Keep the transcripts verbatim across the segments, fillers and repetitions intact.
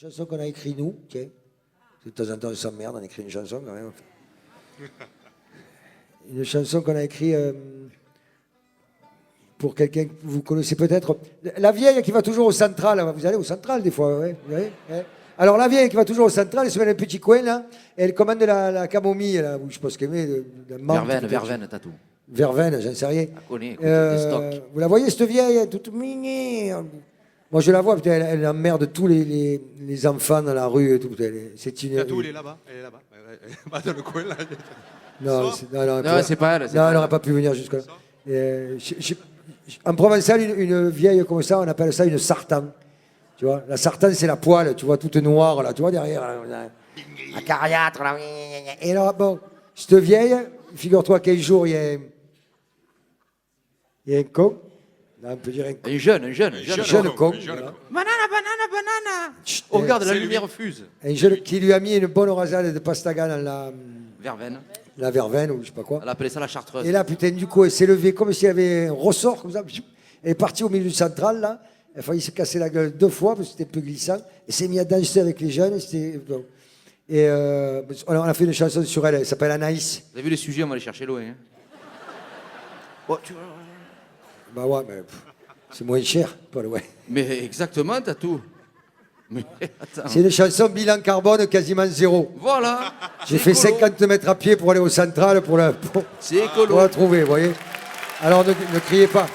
Chanson qu'on a écrit nous, tiens. De temps en temps, on s'emmerde, on écrit une chanson quand même. Une chanson qu'on a écrit, euh, pour quelqu'un que vous connaissez peut-être. La vieille qui va toujours au Central, vous allez au Central des fois, ouais, vous voyez, ouais. Alors la vieille qui va toujours au Central, elle se met dans un petit coin là, et elle commande la, la camomille là, ou je sais pas ce qu'elle met, de, de menthe, verveine, peut-être. Verveine, t'as tout. Verveine, j'en sais rien. Euh, vous la voyez, cette vieille, toute mignée. Moi, je la vois, putain, elle, elle emmerde tous les, les, les enfants dans la rue et tout, putain, elle est, c'est une... Tatou, elle est là-bas, elle est là-bas. Ouais, ouais, elle est pas dans le coin, là. Non, c'est, non, non, non, c'est pas elle, c'est pas elle. Non, elle n'aurait pas pu venir jusque-là. Euh, je- je- je- en provençal, une, une vieille comme ça, on appelle ça une sartan. Tu vois, la sartan, c'est la poêle, tu vois, toute noire, là, tu vois, derrière, là, la, la cariâtre, là. Et là, bon, cette vieille, figure-toi qu'un jour, il y a un, il y a un con, là, on peut dire un con. Un jeune, un jeune, un jeune. Un jeune con, voilà. Banana, banana, banana. Chut, oh, regarde, la lumière fuse. Un jeune qui lui a mis une bonne rasade de pastaga dans la, verveine, la verveine ou je sais pas quoi. Elle appelait ça la chartreuse. Et là, putain, du coup, elle s'est levée comme s'il y avait un ressort, comme ça. Elle est partie au milieu du Central, là. Elle a failli se casser la gueule deux fois parce que c'était un peu glissant. Elle s'est mise à danser avec les jeunes. C'était, bon. Et euh, on a, on a fait une chanson sur elle, elle s'appelle Anaïs. Vous avez vu le sujet, on va aller chercher loin, hein. Bon, tu vois. Bah ouais, mais pff, c'est moins cher, pas loin. Mais exactement, t'as tout. Mais attends. C'est une chanson bilan carbone quasiment zéro. Voilà. J'ai fait cinquante mètres à pied pour aller au Central pour la, pour, pour la trouver, vous voyez. Alors ne, ne criez pas.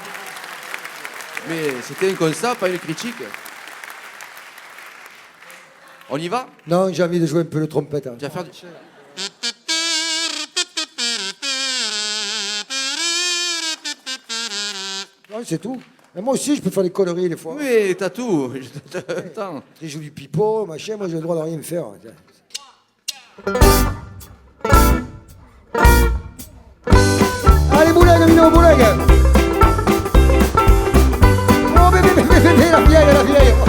Mais c'était un constat, pas une critique. On y va ? Non, j'ai envie de jouer un peu le trompette, hein. Tu vas faire du... Ouais, c'est tout. Mais moi aussi, je peux faire des conneries des fois. Oui, t'as tout. Attends. Très joli pipeau, machin, moi j'ai le droit de rien faire. Allez, bolega, vino, bolega. Oh, bebe, bebe, bebe, la fièira, la fièira.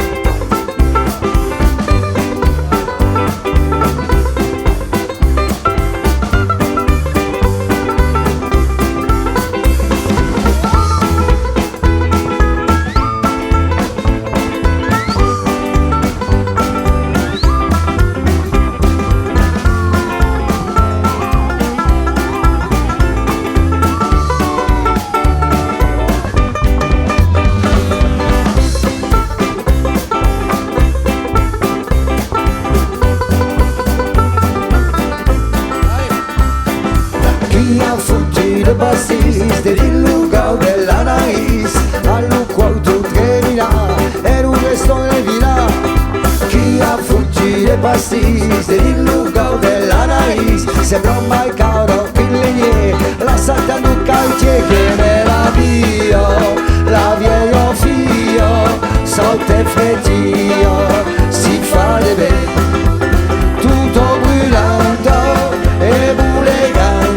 Qui a fotut de pastís de dins lo còu de l'Anaïs, a lo quau tot tremila e lo reston de vila. Qui a fotut de pastís de dins lo còu de l'Anaïs, se broma e cau d'un lenhièr, la sata lo cautier que me la via, la vièlha fia, sauta fretia, si fa de ben, tot brulant e bolegant,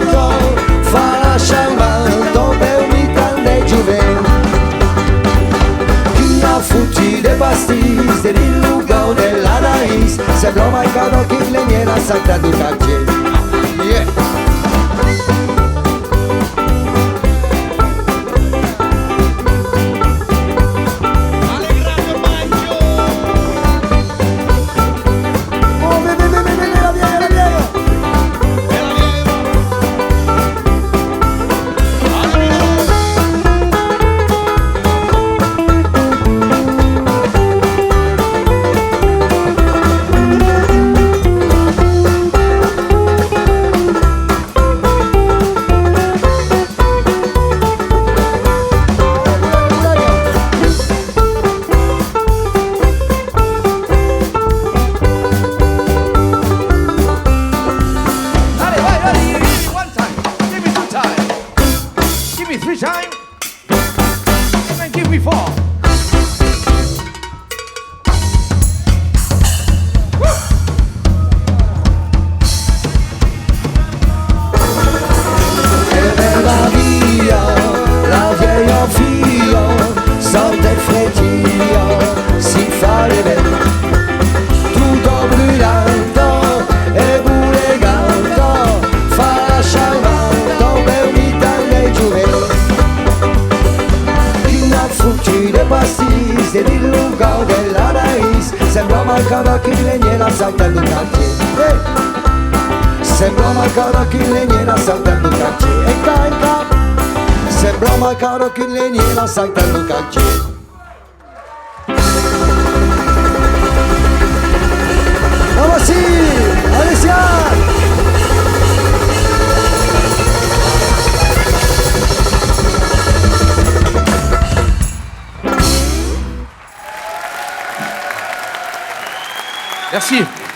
fa la charmanta, peu mitan de jovent. Qui a fotut de pastís de dins lo còu de l'Anaïs, se broma e cau d'un lenhièr, la sata lo cautier. Yeah. Encara qu'un lenhèr a sautat lo quartièr. Eh! Sembla mai encara qu'un lenhèr a sautat lo quartièr. Encara, encara. Sembla mai encara qu'un lenhèr a sautat lo quartièr. Bravo, sí! Alessiá! Merci.